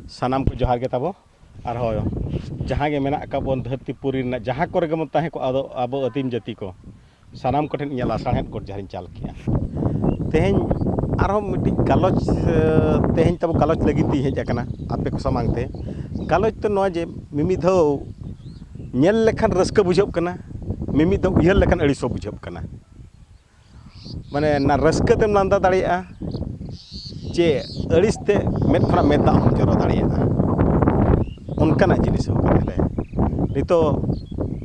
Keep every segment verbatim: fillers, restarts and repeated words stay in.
ᱥᱟᱱᱟᱢ ᱠᱚ ᱡᱚᱦᱟᱨ ᱜᱮ ᱛᱟᱵᱚ᱾ ᱟᱨᱦᱚᱸ ᱡᱟᱦᱟᱸ ᱜᱮ ᱢᱮᱱᱟᱜ ᱟᱠᱟᱫ ᱵᱚᱱ ᱫᱷᱟᱹᱨᱛᱤ ᱯᱩᱨᱤ ᱨᱮᱱᱟᱜ ᱡᱟᱦᱟᱸ ᱠᱚᱨᱮ ᱜᱮᱵᱚᱱ ᱛᱟᱦᱮᱸ ᱠᱚᱜ, ᱟᱫᱚ ᱟᱵᱚ ᱟᱹᱫᱤᱢ ᱡᱟᱹᱛᱤ ᱠᱚ ᱥᱟᱱᱟᱢ ᱠᱚᱴᱷᱮᱱ ᱤᱧᱟᱹᱜ ᱞᱟᱥᱟᱲᱦᱮᱫ ᱜᱚᱰ ᱡᱚᱦᱟᱨᱤᱧ ᱪᱟᱞ ᱠᱮᱜᱼᱟ᱾ ᱛᱮᱦᱮᱧ ᱟᱨᱦᱚᱸ ᱢᱤᱫᱴᱤᱡ ᱜᱟᱞᱚᱪ, ᱮ, ᱛᱮᱦᱮᱧ ᱛᱟᱵᱚ ᱜᱟᱞᱚᱪ ᱞᱟᱹᱜᱤᱫ ᱛᱤᱧ ᱦᱮᱡ ᱟᱠᱟᱱᱟ ᱟᱯᱮ ᱠᱚ ᱥᱟᱢᱟᱝ ᱛᱮ᱾ ᱜᱟᱞᱚᱪ ᱫᱚ ᱱᱚᱣᱟ ᱡᱮ ᱢᱤᱢᱤᱫ ᱫᱷᱟᱣ ᱧᱮᱞ ᱞᱮᱠᱷᱟᱱ ᱨᱟᱹᱥᱠᱟᱹ ᱵᱩᱡᱷᱟᱹᱜ ᱠᱟᱱᱟ, ᱢᱤᱢᱤᱫ ᱫᱷᱟᱣ ᱩᱭᱦᱟᱹᱨ ᱞᱮᱠᱷᱟᱱ ᱟᱹᱲᱤᱥ ᱦᱚᱸ ᱵᱩᱡᱷᱟᱹᱜ ᱠᱟᱱᱟ᱾ ᱢᱟᱱᱮ ᱚᱱᱟ ᱨᱟᱹᱥᱠᱟᱹ ᱛᱮᱢ ᱞᱟᱸᱫᱟ ᱫᱟᱲᱮᱭᱟᱜᱼᱟ, ᱪᱮ ᱟᱹᱲᱤᱥ ᱛᱮ ᱢᱮᱫ ᱠᱷᱚᱱᱟᱜ ᱢᱮᱫ ᱫᱟᱜ ᱦᱚᱸ ᱡᱚᱨᱚ ᱫᱟᱲᱮᱭᱟᱜᱼᱟ, ᱚᱱᱠᱟᱱᱟᱜ ᱡᱤᱱᱤᱥ ᱦᱚᱸ ᱠᱟᱱᱟ᱾ ᱛᱟᱦᱞᱮ ᱱᱤᱛᱚᱜ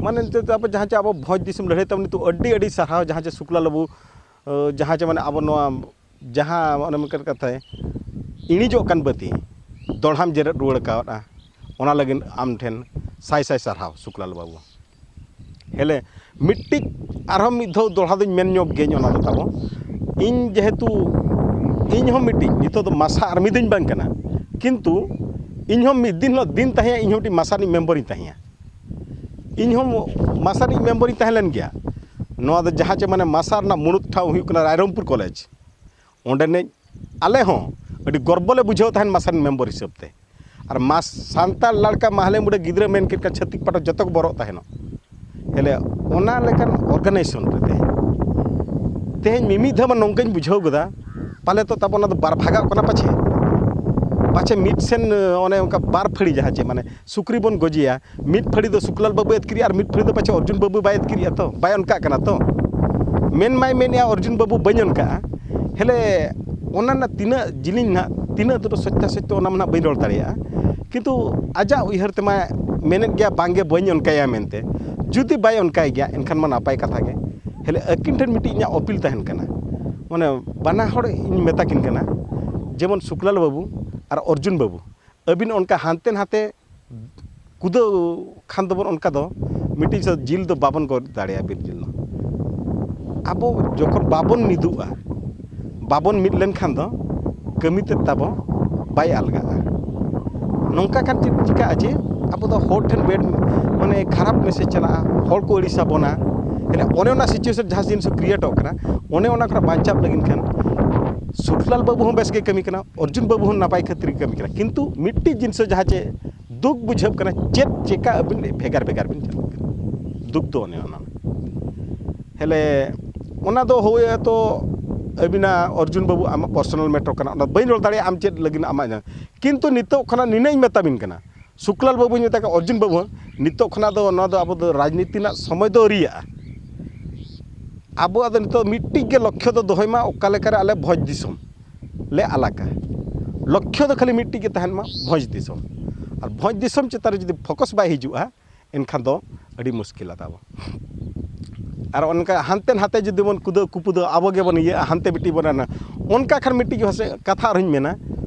ᱢᱟᱱᱮ ᱱᱤᱛᱚᱜ ᱫᱚ ᱟᱵᱚ ᱡᱟᱦᱟᱸ ᱪᱮ ᱟᱵᱚ ᱵᱷᱚᱸᱡᱽ ᱫᱤᱥᱚᱢ ᱞᱟᱹᱲᱦᱟᱹᱭ ᱛᱟᱵᱚᱱ, ᱱᱤᱛᱚᱜ ᱟᱹᱰᱤ ᱟᱹᱰᱤ ᱥᱟᱨᱦᱟᱣ ᱡᱟᱦᱟᱸ ᱪᱮ ᱥᱩᱠᱞᱟᱞ ᱵᱟᱹᱵᱩ, ᱟᱹ, ᱡᱟᱦᱟᱸ ᱪᱮ ᱢᱟᱱᱮ ᱟᱵᱚ ᱱᱚᱣᱟ ᱡᱟᱦᱟᱸ ᱚᱱᱮ ᱢᱤᱫᱴᱮᱱ ᱠᱟᱛᱷᱟᱭ, ᱤᱬᱤᱡᱚᱜ ᱠᱟᱱ ᱵᱟᱹᱛᱤ ᱫᱚᱲᱦᱟᱢ ᱡᱮᱨᱮᱫ ᱨᱩᱣᱟᱹᱲ ᱠᱟᱣᱫᱼᱟ, ᱚᱱᱟ ᱞᱟᱹᱜᱤᱫ ᱟᱢ ᱴᱷᱮᱱ ᱥᱟᱭ ᱥᱟᱭ ᱥᱟᱨᱦᱟᱣ ᱥᱩᱠᱞᱟᱞ ᱵᱟᱹᱵᱩ᱾ ᱦᱮᱞᱮ, ᱢᱤᱫᱴᱤᱡ ᱟᱨᱦᱚᱸ ᱢᱤᱫ ᱫᱷᱟᱣ ᱫᱚᱦᱲᱟ ᱫᱚᱧ ᱢᱮᱱ ᱧᱚᱜ ᱜᱮᱧ ᱚᱱᱟ ᱫᱚ ᱛᱟᱵᱚ᱾ ᱤᱧ ᱡᱮᱦᱮᱛᱩ ᱤᱧ ᱦᱚᱸ ᱢᱤᱫᱴᱤᱡ ᱱᱤᱛᱚᱜ ᱫᱚ ᱢᱟᱥᱟ ᱟᱨᱢᱤ ᱫᱚᱧ ᱵᱟᱝ ᱠᱟᱱᱟ, ᱠᱤᱱᱛᱩ ᱤᱧ ᱦᱚᱸ ᱢᱤᱫ ᱫᱤᱱ ᱦᱤᱞᱳᱜ ᱫᱤᱱ ᱛᱟᱦᱮᱸᱭᱟ, ᱤᱧ ᱦᱚᱸ ᱢᱤᱫᱴᱤᱡ ᱢᱟᱥᱟ ᱨᱤᱱᱤᱡ ᱢᱮᱢᱵᱚᱨᱤᱧ ᱛᱟᱦᱮᱸᱭᱟ᱾ ᱤᱧ ᱦᱚᱸ ᱢᱟᱥᱟ ᱨᱤᱱᱤᱡ ᱢᱮᱢᱵᱚᱨᱤᱧ ᱛᱟᱦᱮᱸ ᱞᱮᱱ ᱜᱮᱭᱟ᱾ ᱱᱚᱣᱟ ᱫᱚ ᱡᱟᱦᱟᱸ ᱪᱮ ᱢᱟᱱᱮ ᱢᱟᱥᱟ ᱨᱮᱱᱟᱜ ᱢᱩᱬᱩᱫ ᱴᱷᱟᱶ ᱦᱩᱭᱩᱜ ᱠᱟᱱᱟ ᱨᱟᱭᱨᱚᱝᱯᱩᱨ ᱠᱚᱞᱮᱡᱽ᱾ ᱚᱸᱰᱮᱱᱤᱡ ᱟᱞᱮ ᱦᱚᱸ ᱟᱹᱰᱤ ᱜᱚᱨᱵᱚ ᱞᱮ ᱵᱩᱡᱷᱟᱹᱣ ᱛᱟᱦᱮᱱ ᱢᱟᱥᱟ ᱨᱤᱱᱤᱡ ᱢᱮᱢᱵᱚᱨ ᱦᱤᱥᱟᱹᱵ ᱛᱮ᱾ ᱟᱨ ᱢᱟᱥ ᱥᱟᱱᱛᱟᱲ ᱞᱟᱲᱠᱟ ᱢᱟᱦᱞᱮ ᱢᱩᱰᱟᱹ ᱜᱤᱫᱽᱨᱟᱹ ᱢᱮᱱ ᱠᱮᱫ ᱠᱷᱟᱱ ᱪᱷᱟᱹᱛᱤᱠ ᱯᱟᱴᱷᱚᱠ ᱡᱚᱛᱚ ᱠᱚ ᱵᱚᱨᱚᱜ ᱛᱟᱦᱮᱱᱚᱜ᱾ ᱦᱮᱞᱮ, ᱚᱱᱟ ᱞᱮᱠᱟᱱ ᱚᱨᱜᱟᱱᱟᱭᱡᱮᱥᱚᱱ ᱨᱮ ᱛᱮᱦᱮᱧ, ᱛᱮᱦᱮᱧ ᱢᱤᱢᱤᱫ ᱫᱷᱟᱣ ᱢᱟ ᱱᱚᱝᱠᱟᱧ ᱵᱩᱡᱷᱟᱹᱣ ᱜᱚᱫᱟ, ᱯᱟᱞᱮ ᱛᱚ ᱛᱟᱵᱚ ᱚᱱᱟ ᱫᱚ ᱵᱟᱨ ᱵᱷᱟᱜᱟᱜ ᱠᱟᱱᱟ ᱯᱟᱪᱷᱮ᱾ ᱯᱟᱪᱷᱮ ᱢᱤᱫ ᱥᱮᱱ, ᱚᱱᱮ ᱚᱱᱠᱟ ᱵᱟᱨ ᱯᱷᱟᱹᱲᱤ ᱡᱟᱦᱟᱸ ᱪᱮ ᱢᱟᱱᱮ ᱥᱩᱠᱨᱤ ᱵᱚᱱ ᱜᱚᱡᱮᱭᱟ, ᱢᱤᱫ ᱯᱷᱟᱹᱲᱤ ᱫᱚ ᱥᱩᱠᱞᱟᱞ ᱵᱟᱹᱵᱩᱭ ᱟᱹᱛᱠᱤᱨᱮᱜᱼᱟ ᱟᱨ ᱢᱤᱫ ᱯᱷᱟᱹᱲᱤ ᱫᱚ ᱯᱟᱪᱷᱮ ᱚᱨᱡᱩᱱ ᱵᱟᱹᱵᱩ ᱵᱟᱭ ᱟᱹᱛᱠᱤᱨᱮᱜᱼᱟ ᱛᱚ, ᱵᱟᱭ ᱚᱱᱠᱟᱜ ᱠᱟᱱᱟ ᱛᱚ᱾ ᱢᱮᱱ ᱢᱟᱭ ᱢᱮᱱᱮᱜᱼᱟ ᱚᱨᱡᱩᱱ ᱵᱟᱹᱵᱩ ᱵᱟᱹᱧ ᱚᱱᱠᱟᱜᱼᱟ᱾ ᱦᱮᱞᱮ, ᱚᱱᱟ ᱨᱮᱱᱟᱜ ᱛᱤᱱᱟᱹᱜ ᱡᱤᱞᱤᱧ ᱱᱟᱦᱟᱜ, ᱛᱤᱱᱟᱹᱜ ᱫᱩᱨ ᱥᱚᱛᱭᱟ ᱥᱚᱛᱭᱚ, ᱚᱱᱟ ᱢᱟ ᱱᱟᱦᱟᱜ ᱵᱟᱹᱧ ᱨᱚᱲ ᱫᱟᱲᱮᱭᱟᱜᱼᱟ᱾ ᱠᱤᱱᱛᱩ ᱟᱡᱟᱜ ᱩᱭᱦᱟᱹᱨ ᱛᱮᱢᱟ ᱢᱮᱱᱮᱫ ᱜᱮᱭᱟ ᱵᱟᱝᱜᱮ ᱵᱟᱹᱧ ᱚᱱᱠᱟᱭᱟ ᱢᱮᱱᱛᱮ᱾ ᱡᱩᱫᱤ ᱵᱟᱭ ᱚᱱᱠᱟᱭ ᱜᱮᱭᱟ ᱮᱱᱠᱷᱟᱱ ᱢᱟ ᱱᱟᱯᱟᱭ ᱠᱟᱛᱷᱟ ᱜᱮ᱾ ᱦᱮᱞᱮ, ᱟᱹᱠᱤᱱ ᱴᱷᱮᱱ ᱢᱤᱫᱴᱤᱡ ᱤᱧᱟᱹᱜ ᱚᱯᱤᱞ ᱛᱟᱦᱮᱱ ᱠᱟᱱᱟ, ᱢᱟᱱᱮ ᱵᱟᱱᱟ ᱦᱚᱲ ᱤᱧ ᱢᱮᱛᱟ ᱠᱤᱱ ᱠᱟᱱᱟ, ᱡᱮᱢᱚᱱ ᱥᱩᱠᱞᱟᱞ ᱵᱟᱹᱵᱩ ᱟᱨ ᱚᱨᱡᱩᱱ ᱵᱟᱹᱵᱩ, ᱟᱹᱵᱤᱱ ᱚᱱᱠᱟ ᱦᱟᱱᱛᱮ ᱱᱟᱛᱮ ᱠᱩᱫᱟᱹᱣ ᱠᱷᱟᱱ ᱫᱚᱵᱚᱱ ᱚᱱᱠᱟ ᱫᱚ ᱢᱤᱫᱴᱤᱡ ᱥᱮ ᱡᱤᱞ ᱫᱚ ᱵᱟᱵᱚᱱ ᱜᱚᱫ ᱫᱟᱲᱮᱭᱟᱜᱼᱟ, ᱵᱤᱨ ᱡᱤᱞ ᱫᱚ᱾ ᱟᱵᱚ ᱡᱚᱠᱷᱚᱱ ᱵᱟᱵᱚᱱ ᱢᱤᱫᱚᱜᱼᱟ, ᱵᱟᱵᱚᱱ ᱢᱤᱫ ᱞᱮᱱᱠᱷᱟᱱ ᱫᱚ ᱠᱟᱹᱢᱤ ᱛᱮᱫ ᱛᱟᱵᱚ ᱵᱟᱭ ᱟᱞᱜᱟᱜᱼᱟ᱾ ᱱᱚᱝᱠᱟ ᱠᱷᱟᱱ ᱪᱮᱫ ᱪᱤᱠᱟᱹᱜᱼᱟ ᱡᱮ ᱟᱵᱚ ᱫᱚ ᱦᱚᱲ ᱴᱷᱮᱱ ᱵᱮᱰ, ᱢᱟᱱᱮ ᱠᱷᱟᱨᱟᱯ ᱢᱮᱥᱮᱡᱽ ᱪᱟᱞᱟᱜᱼᱟ, ᱦᱚᱲ ᱠᱚ ᱟᱹᱲᱤᱥ ᱟᱵᱚᱱᱟ᱾ ᱛᱟᱦᱞᱮ ᱚᱱᱮ ᱚᱱᱟ ᱥᱤᱪᱩᱭᱮᱥᱚᱱ ᱡᱟᱦᱟᱸ ᱡᱤᱱᱤᱥ ᱠᱨᱤᱭᱮᱴᱚᱜ ᱠᱟᱱᱟ, ᱚᱱᱮ ᱚᱱᱟ ᱠᱷᱚᱱᱟᱜ ᱵᱟᱧᱪᱟᱣ ᱞᱟᱹᱜᱤᱫ ᱠᱷᱟᱱ ᱥᱩᱠᱞᱟᱞ ᱵᱟᱹᱵᱩ ᱦᱚᱸ ᱵᱮᱥ ᱜᱮ ᱠᱟᱹᱢᱤ ᱠᱟᱱᱟ, ᱚᱨᱡᱩᱱ ᱵᱟᱹᱵᱩ ᱦᱚᱸ ᱱᱟᱯᱟᱭ ᱠᱷᱟᱹᱛᱤᱨ ᱜᱮ ᱠᱟᱹᱢᱤ ᱠᱟᱱᱟ, ᱠᱤᱱᱛᱩ ᱢᱤᱫᱴᱤᱡ ᱡᱤᱱᱤᱥ ᱡᱟᱦᱟᱸ ᱪᱮ ᱫᱩᱠ ᱵᱩᱡᱷᱟᱹᱜ ᱠᱟᱱᱟ, ᱪᱮᱫ ᱪᱮᱠᱟ ᱟᱹᱵᱤᱱ ᱵᱷᱮᱜᱟᱨ ᱵᱷᱮᱜᱟᱨ ᱵᱤᱱ ᱪᱟᱞᱟᱜ ᱠᱟᱱᱟ, ᱫᱩᱠ ᱫᱚ ᱚᱱᱮ ᱚᱱᱟ᱾ ᱦᱮᱞᱮ ᱚᱱᱟ ᱫᱚ ᱦᱳᱭᱛᱚ ᱟᱹᱵᱤᱱᱟᱜ ᱚᱨᱡᱩᱱ ᱵᱟᱹᱵᱩ ᱟᱢᱟᱜ ᱯᱟᱨᱥᱚᱱᱟᱞ ᱢᱮᱴᱟᱨ ᱠᱟᱱᱟ, ᱚᱱᱟ ᱵᱟᱹᱧ ᱨᱚᱲ ᱫᱟᱲᱮᱭᱟᱜᱼᱟ ᱟᱢ ᱪᱮᱫ ᱞᱟᱹᱜᱤᱫ ᱟᱢᱟᱜ ᱡᱟᱦᱟᱸ, ᱠᱤᱱᱛᱩ ᱱᱤᱛᱚᱜ ᱠᱷᱚᱱᱟᱜ ᱱᱤᱱᱟᱹᱜ ᱤᱧ ᱢᱮᱛᱟ ᱵᱤᱱ ᱠᱟᱱᱟ, ᱥᱩᱠᱞᱟᱞ ᱵᱟᱹᱵᱩᱧ ᱢᱮᱛᱟ ᱠᱚᱣᱟ, ᱚᱨᱡᱩᱱ ᱵᱟᱹᱵᱩ ᱦᱚᱸ, ᱱᱤᱛᱚᱜ ᱠᱷᱚᱱᱟᱜ ᱫᱚ ᱱᱚᱣᱟ ᱫᱚ ᱟᱵᱚ ᱫᱚ ᱨᱟᱡᱽᱱᱤᱛᱤ ᱨᱮᱱᱟᱜ ᱥᱚᱢᱚᱭ ᱫᱚ ᱟᱹᱣᱨᱤᱭᱟᱜᱼᱟ᱾ ᱟᱵᱚᱣᱟᱜ ᱫᱚ ᱱᱤᱛᱚᱜ ᱢᱤᱫᱴᱤᱡ ᱜᱮ ᱞᱚᱠᱠᱷᱚ ᱫᱚ ᱫᱚᱦᱚᱭ ᱢᱟ, ᱚᱠᱟ ᱞᱮᱠᱟᱨᱮ ᱟᱞᱮ ᱵᱷᱚᱸᱡᱽ ᱫᱤᱥᱚᱢ ᱞᱮ ᱟᱞᱟᱜᱟ᱾ ᱞᱚᱠᱠᱷᱚ ᱫᱚ ᱠᱷᱟᱹᱞᱤ ᱢᱤᱫᱴᱤᱡ ᱜᱮ ᱛᱟᱦᱮᱱ ᱢᱟ, ᱵᱷᱚᱸᱡᱽ ᱫᱤᱥᱚᱢ᱾ ᱟᱨ ᱵᱷᱚᱸᱡᱽ ᱫᱤᱥᱚᱢ ᱪᱮᱛᱟᱱ ᱨᱮ ᱡᱩᱫᱤ ᱯᱷᱳᱠᱟᱥ ᱵᱟᱭ ᱦᱤᱡᱩᱜᱼᱟ, ᱮᱱᱠᱷᱟᱱ ᱫᱚ ᱟᱹᱰᱤ ᱢᱩᱥᱠᱤᱞᱟ ᱛᱟᱵᱚ᱾ ᱟᱨ ᱚᱱᱠᱟ ᱦᱟᱱᱛᱮ ᱱᱟᱛᱮ ᱡᱩᱫᱤ ᱵᱚᱱ ᱠᱩᱫᱟᱹᱣ ᱠᱩᱯᱩᱫᱟᱹᱣ, ᱟᱵᱚ ᱜᱮᱵᱚᱱ ᱤᱭᱟᱹᱜᱼᱟ, ᱦᱟᱱᱛᱮ ᱢᱤᱫᱴᱤᱡ ᱵᱚᱱ ᱨᱟᱱᱟ, ᱚᱱᱠᱟ ᱠᱷᱟᱱ ᱢᱤᱫᱴᱤᱡ ᱦᱚᱸ ᱥᱮ ᱠᱟᱛᱷᱟ ᱟᱨᱦᱚᱸᱧ ᱢᱮᱱᱟ,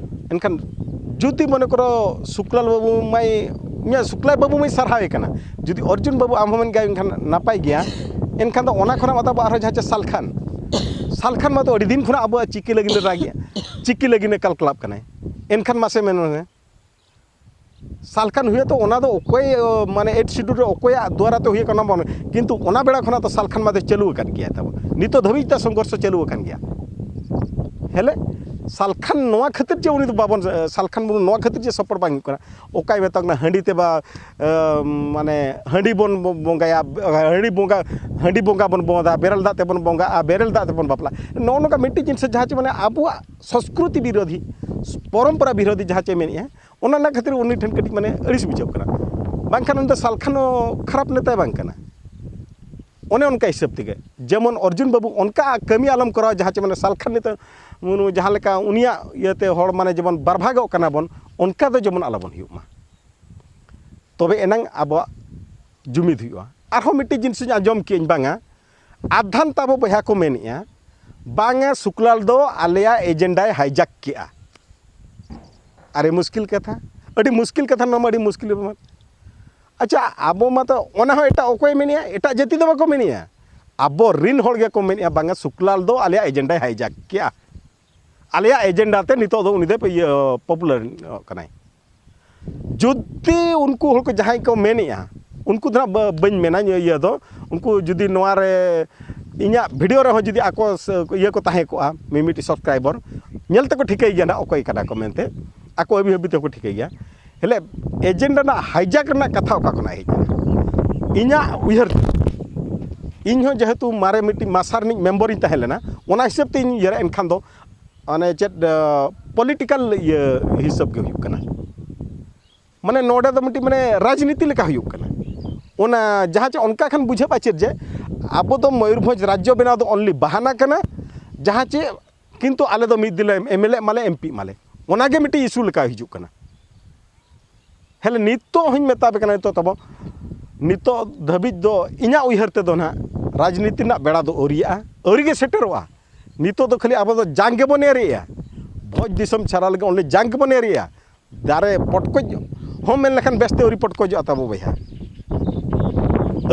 ᱮᱱᱠᱷᱟᱱ ᱡᱩᱫᱤ ᱢᱚᱱᱮ ᱠᱚᱨᱚ ᱥᱩᱠᱞᱟᱞ ᱵᱟᱹᱵᱩ ᱢᱟᱭ, ᱤᱧᱟᱹᱜ ᱥᱩᱠᱞᱟᱞ ᱵᱟᱹᱵᱩ ᱢᱟᱭ ᱥᱟᱨᱦᱟᱣᱮ ᱠᱟᱱᱟ, ᱡᱩᱫᱤ ᱚᱨᱡᱩᱱ ᱵᱟᱹᱵᱩ ᱟᱢ ᱦᱚᱸ ᱢᱮᱱ ᱜᱮᱭᱟ ᱮᱱᱠᱷᱟᱱ ᱱᱟᱯᱟᱭ ᱜᱮᱭᱟ, ᱮᱱᱠᱷᱟᱱ ᱫᱚ ᱚᱱᱟ ᱠᱷᱚᱱᱟᱜ ᱢᱟᱛᱚ ᱟᱵᱚ ᱟᱨᱦᱚᱸ ᱡᱟᱦᱟᱸ ᱪᱮ ᱥᱟᱞᱠᱷᱟᱱ, ᱥᱟᱞᱠᱷᱟᱱ ᱢᱟᱛᱚ ᱟᱹᱰᱤ ᱫᱤᱱ ᱠᱷᱚᱱᱟᱜ ᱟᱵᱚᱣᱟᱜ ᱪᱤᱠᱤ ᱞᱟᱹᱜᱤᱫ ᱮ ᱨᱟᱜᱮᱜᱼᱟ, ᱪᱤᱠᱤ ᱞᱟᱹᱜᱤᱫ ᱮ ᱠᱟᱞᱠᱞᱟᱯ ᱠᱟᱱᱟᱭ, ᱮᱱᱠᱷᱟᱱ ᱢᱟᱥᱮ ᱢᱮᱱ ᱢᱮ, ᱥᱟᱞᱠᱷᱟᱱ ᱦᱩᱭᱩᱜ ᱛᱚ ᱚᱱᱟ ᱫᱚ ᱚᱠᱚᱭ, ᱢᱟᱱᱮ, ᱮᱭᱤᱴ ᱥᱤᱰᱩᱞ ᱨᱮ ᱚᱠᱚᱭᱟᱜ ᱫᱩᱣᱟᱨᱟ ᱛᱮ ᱦᱩᱭ ᱟᱠᱟᱱᱟ ᱵᱟᱝ, ᱠᱤᱱᱛᱩ ᱚᱱᱟ ᱵᱮᱲᱟ ᱠᱷᱚᱱᱟᱜ ᱫᱚ ᱥᱟᱞᱠᱷᱟᱱ ᱢᱟ ᱫᱚ ᱪᱟᱹᱞᱩ ᱟᱠᱟᱱ ᱜᱮᱭᱟ ᱛᱟᱵᱚ, ᱱᱤᱛᱚᱜ ᱫᱷᱟᱹᱵᱤᱡ ᱛᱮ ᱥᱚᱝᱜᱷᱚᱨᱥᱚ ᱪᱟᱹᱞᱩ ᱟᱠᱟᱱ ᱜᱮᱭᱟ᱾ ᱦᱮᱞᱮ ᱥᱟᱞᱠᱷᱟᱱ ᱱᱚᱣᱟ ᱠᱷᱟᱹᱛᱤᱨ ᱡᱮ ᱩᱱᱤ ᱫᱚ ᱵᱟᱵᱚᱱ, ᱥᱟᱞᱠᱷᱟᱱ ᱢᱩᱨᱢᱩ ᱱᱚᱣᱟ ᱠᱷᱟᱹᱛᱤᱨ ᱡᱮ ᱥᱟᱯᱳᱨᱴ ᱵᱟᱝ ᱦᱩᱭᱩᱜ ᱠᱟᱱᱟ, ᱚᱠᱟᱭ ᱢᱮᱛᱟ ᱠᱚ ᱠᱟᱱᱟ ᱦᱟᱺᱰᱤ ᱛᱮ ᱵᱟ, ᱮ, ᱢᱟᱱᱮ, ᱦᱟᱺᱰᱤ ᱵᱚᱱ ᱵᱚᱸᱜᱟᱭᱟ, ᱦᱟᱺᱰᱤ ᱵᱚᱸᱜᱟ, ᱦᱟᱺᱰᱤ ᱵᱚᱸᱜᱟ ᱵᱚᱱ ᱵᱚᱸᱜᱟ, ᱵᱮᱨᱮᱞ ᱫᱟᱜ ᱛᱮᱵᱚᱱ ᱵᱚᱸᱜᱟᱜᱼᱟ, ᱵᱮᱨᱮᱞ ᱫᱟᱜ ᱛᱮᱵᱚᱱ ᱵᱟᱯᱞᱟᱜᱼᱟ, ᱱᱚᱜᱼᱚ ᱱᱚᱝᱠᱟ ᱢᱤᱫᱴᱤᱡ ᱡᱤᱱᱤᱥ ᱡᱟᱦᱟᱸ ᱪᱮ, ᱢᱟᱱᱮ, ᱟᱵᱚᱣᱟᱜ ᱥᱚᱸᱥᱠᱨᱤᱛᱤ ᱵᱤᱨᱳᱫᱷᱤ, ᱯᱚᱨᱚᱢᱯᱚᱨᱟ ᱵᱤᱨᱳᱫᱷᱤ ᱡᱟᱦᱟᱸ ᱪᱮ ᱢᱮᱱᱮᱜᱼᱟ, ᱚᱱᱟ ᱨᱮᱱᱟᱜ ᱠᱷᱟᱹᱛᱤᱨ ᱩᱱᱤ ᱴᱷᱮᱱ ᱠᱟᱹᱴᱤᱡ, ᱢᱟᱱᱮ, ᱟᱹᱲᱤᱥ ᱵᱩᱡᱷᱟᱹᱜ ᱠᱟᱱᱟ᱾ ᱵᱟᱝᱠᱷᱟᱱ ᱩᱱᱤ ᱫᱚ ᱥᱟᱞᱠᱷᱟᱱ ᱦᱚᱸ ᱠᱷᱟᱨᱟᱯ ᱱᱮᱛᱟᱭ ᱵᱟᱝ ᱠᱟᱱᱟ, ᱚᱱᱮ ᱚᱱᱠᱟ ᱦᱤᱥᱟᱹᱵ ᱛᱮᱜᱮ᱾ ᱡᱮᱢᱚᱱ ᱚᱨᱡᱩᱱ ᱵᱟᱹᱵᱩ ᱚᱱᱠᱟ ᱠᱟᱹᱢᱤ ᱟᱞᱚᱢ ᱠᱚᱨᱟᱣᱟ, ᱡᱟᱦᱟᱸ ᱪᱮ, ᱢᱟᱱᱮ, ᱥᱟᱞᱠᱷᱟᱱ ᱱᱤᱛᱚᱜ ᱡᱟᱦᱟᱸ ᱞᱮᱠᱟ ᱩᱱᱤᱭᱟᱜ ᱤᱭᱟᱹᱛᱮ ᱦᱚᱲ, ᱢᱟᱱᱮ, ᱡᱮᱢᱚᱱ ᱵᱟᱨ ᱵᱷᱟᱜᱚᱜ ᱠᱟᱱᱟ ᱵᱚᱱ, ᱚᱱᱠᱟ ᱫᱚ ᱡᱮᱢᱚᱱ ᱟᱞᱚᱵᱚᱱ ᱦᱩᱭᱩᱜ ᱢᱟ, ᱛᱚᱵᱮ ᱮᱱᱟᱝ ᱟᱵᱚᱣᱟᱜ ᱡᱩᱢᱤᱫ ᱦᱩᱭᱩᱜᱼᱟ᱾ ᱟᱨᱦᱚᱸ ᱢᱤᱫᱴᱤᱡ ᱡᱤᱱᱤᱥ ᱤᱧ ᱟᱸᱡᱚᱢ ᱠᱮᱜᱼᱟᱹᱧ, ᱵᱟᱝᱟ, ᱟᱫᱷᱟᱱ ᱛᱟᱵᱚ ᱵᱚᱭᱦᱟ ᱠᱚ ᱢᱮᱱᱮᱜᱼᱟ, ᱵᱟᱝᱟ, ᱥᱩᱠᱞᱟᱞ ᱫᱚ ᱟᱞᱮᱭᱟᱜ ᱮᱡᱮᱱᱰᱟᱭ ᱦᱟᱭᱡᱟᱠ ᱠᱮᱜᱼᱟ᱾ ᱟᱨᱮ ᱢᱩᱥᱠᱤᱞ ᱠᱟᱛᱷᱟ, ᱟᱹᱰᱤ ᱢᱩᱥᱠᱤᱞ ᱠᱟᱛᱷᱟ, ᱱᱚᱣᱟ ᱢᱟ ᱟᱹᱰᱤ ᱢᱩᱥᱠᱤᱞ ᱵᱮᱯᱟᱨ᱾ ᱟᱪᱪᱷᱟ, ᱟᱵᱚ ᱢᱟᱛᱚ ᱚᱱᱟ ᱦᱚᱸ ᱮᱴᱟᱜ ᱚᱠᱚᱭ ᱢᱮᱱᱮᱜᱼᱟ, ᱮᱴᱟᱜ ᱡᱟᱹᱛᱤ ᱫᱚ ᱵᱟᱠᱚ ᱢᱮᱱᱮᱜᱼᱟ, ᱟᱵᱚ ᱨᱤᱱ ᱦᱚᱲ ᱜᱮᱠᱚ ᱢᱮᱱᱮᱜᱼᱟ, ᱵᱟᱝᱟ, ᱥᱩᱠᱞᱟᱞ ᱫᱚ ᱟᱞᱮᱭᱟᱜ ᱮᱡᱮᱱᱰᱟᱭ ᱦᱟᱭᱡᱟᱠ ᱠᱮᱜᱼᱟ, ᱟᱞᱮᱭᱟᱜ ᱮᱡᱮᱱᱰᱟ ᱛᱮ ᱱᱤᱛᱚᱜ ᱫᱚ ᱩᱱᱤ ᱫᱚ, ᱤᱭᱟᱹ, ᱯᱚᱯᱩᱞᱟᱨ ᱠᱟᱱᱟᱭ᱾ ᱡᱩᱫᱤ ᱩᱱᱠᱩ ᱦᱚᱲ ᱠᱚ ᱡᱟᱦᱟᱸᱭ ᱠᱚ ᱢᱮᱱᱮᱜᱼᱟ, ᱩᱱᱠᱩ ᱫᱚ ᱱᱟᱜ ᱵᱟ-, ᱵᱟᱹᱧ ᱢᱮᱱᱟ ᱤᱭᱟᱹ ᱫᱚ, ᱩᱱᱠᱩ ᱡᱩᱫᱤ ᱱᱚᱣᱟ ᱨᱮ ᱤᱧᱟᱹᱜ ᱵᱷᱤᱰᱤᱭᱳ ᱨᱮᱦᱚᱸ ᱡᱩᱫᱤ ᱟᱠᱚ ᱥᱮ ᱤᱭᱟᱹ ᱠᱚ ᱛᱟᱦᱮᱸ ᱠᱚᱜᱼᱟ, ᱢᱤᱢᱤᱫᱴᱤᱡ ᱥᱟᱵᱥᱠᱨᱟᱭᱵᱟᱨ ᱧᱮᱞ ᱛᱮᱠᱚ ᱴᱷᱤᱠᱟᱹᱭ ᱜᱮᱭᱟ ᱱᱟᱜ ᱚᱠᱚᱭ ᱠᱟᱱᱟ ᱠᱚ ᱢᱮᱱᱛᱮ, ᱟᱠᱚ ᱦᱟᱹᱵᱤ ᱦᱟᱹᱵᱤ ᱛᱮᱠᱚ ᱴᱷᱤᱠᱟᱹᱭ ᱜᱮᱭᱟ᱾ ᱦᱮᱞᱮ, ᱮᱡᱮᱱᱰᱟ ᱨᱮᱱᱟᱜ ᱦᱟᱭᱡᱟᱠ ᱨᱮᱱᱟᱜ ᱠᱟᱛᱷᱟ ᱚᱠᱟ ᱠᱷᱚᱱᱟᱜ ᱦᱮᱡ ᱮᱱᱟ? ᱤᱧᱟᱹᱜ ᱩᱭᱦᱟᱹᱨ ᱛᱮ, ᱤᱧ ᱦᱚᱸ ᱡᱮᱦᱮᱛᱩ ᱢᱟᱨᱮ ᱢᱤᱫᱴᱤᱡ ᱢᱟᱥᱟ ᱨᱤᱱᱤᱡ ᱢᱮᱢᱵᱚᱨᱤᱧ ᱛᱟᱦᱮᱸ ᱞᱮᱱᱟ, ᱚᱱᱟ ᱦᱤᱥᱟᱹᱵ ᱛᱮ ᱤᱧ ᱩᱭᱦᱟᱹᱨᱟ᱾ ᱮᱱᱠᱷᱟᱱ ᱫᱚ ᱚᱱᱮ ᱪᱮᱫ ᱯᱚᱞᱤᱴᱤᱠᱟᱞ ᱤᱭᱟᱹ ᱦᱤᱥᱟᱹᱵ ᱜᱮ ᱦᱩᱭᱩᱜ ᱠᱟᱱᱟ᱾ ᱢᱟᱱᱮ ᱱᱚᱰᱮ ᱫᱚ ᱢᱤᱫᱴᱤᱡ ᱢᱟᱱᱮ ᱨᱟᱡᱽᱱᱤᱛᱤ ᱞᱮᱠᱟ ᱦᱩᱭᱩᱜ ᱠᱟᱱᱟ᱾ ᱚᱱᱟ ᱡᱟᱦᱟᱸ ᱪᱮ ᱚᱱᱠᱟ ᱠᱷᱟᱱ ᱵᱩᱡᱷᱟᱹᱜᱼᱟ ᱪᱮᱫ ᱡᱮ ᱟᱵᱚ ᱫᱚ ᱢᱚᱭᱩᱨᱵᱷᱚᱸᱡᱽ ᱨᱟᱡᱽᱡᱚ ᱵᱮᱱᱟᱣ ᱫᱚ ᱚᱱᱞᱤ ᱵᱟᱦᱟᱱᱟ ᱠᱟᱱᱟ, ᱡᱟᱦᱟᱸ ᱪᱮ ᱠᱤᱱᱛᱩ ᱟᱞᱮ ᱫᱚ ᱢᱤᱫ ᱫᱤᱱ ᱞᱮ ᱮᱢ ᱮᱞ ᱮ ᱢᱟᱞᱮ ᱮᱢ ᱯᱤ ᱢᱟᱞᱮ, ᱚᱱᱟᱜᱮ ᱢᱤᱫᱴᱤᱡ ᱤᱥᱩ ᱞᱮᱠᱟ ᱦᱤᱡᱩᱜ ᱠᱟᱱᱟ᱾ ᱦᱮᱸ, ᱱᱤᱛᱚᱜ ᱦᱚᱧ ᱢᱮᱛᱟ ᱯᱮ ᱠᱟᱱᱟ, ᱱᱤᱛᱚᱜ ᱛᱟᱵᱚ, ᱱᱤᱛᱚᱜ ᱫᱷᱟᱹᱵᱤᱡ ᱫᱚ ᱤᱧᱟᱹᱜ ᱩᱭᱦᱟᱹᱨ ᱛᱮᱫᱚ ᱱᱟᱦᱟᱜ ᱨᱟᱡᱽᱱᱤᱛᱤ ᱨᱮᱱᱟᱜ ᱵᱮᱲᱟ ᱫᱚ ᱟᱹᱣᱨᱤᱭᱟᱜᱼᱟ, ᱟᱹᱣᱨᱤ ᱜᱮ ᱥᱮᱴᱮᱨᱚᱜᱼᱟ᱾ ᱱᱤᱛᱚᱜ ᱫᱚ ᱠᱷᱟᱹᱞᱤ ᱟᱵᱚ ᱫᱚ ᱡᱟᱝ ᱜᱮᱵᱚᱱ ᱮᱨᱮᱜᱼᱟ, ᱵᱷᱚᱸᱡᱽ ᱫᱤᱥᱚᱢ ᱪᱷᱟᱲᱟ ᱞᱟᱹᱜᱤᱫ ᱚᱸᱰᱮ ᱡᱟᱝ ᱜᱮᱵᱚᱱ ᱮᱨᱮᱜᱼᱟ᱾ ᱫᱟᱨᱮ ᱯᱚᱴᱠᱚᱡ ᱦᱚᱸ ᱢᱮᱱ ᱞᱮᱠᱷᱟᱱ ᱵᱮᱥᱛᱮ ᱟᱹᱣᱨᱤ ᱯᱚᱴᱠᱚᱡᱚᱜᱼᱟ ᱛᱟᱵᱚ ᱵᱚᱭᱦᱟ᱾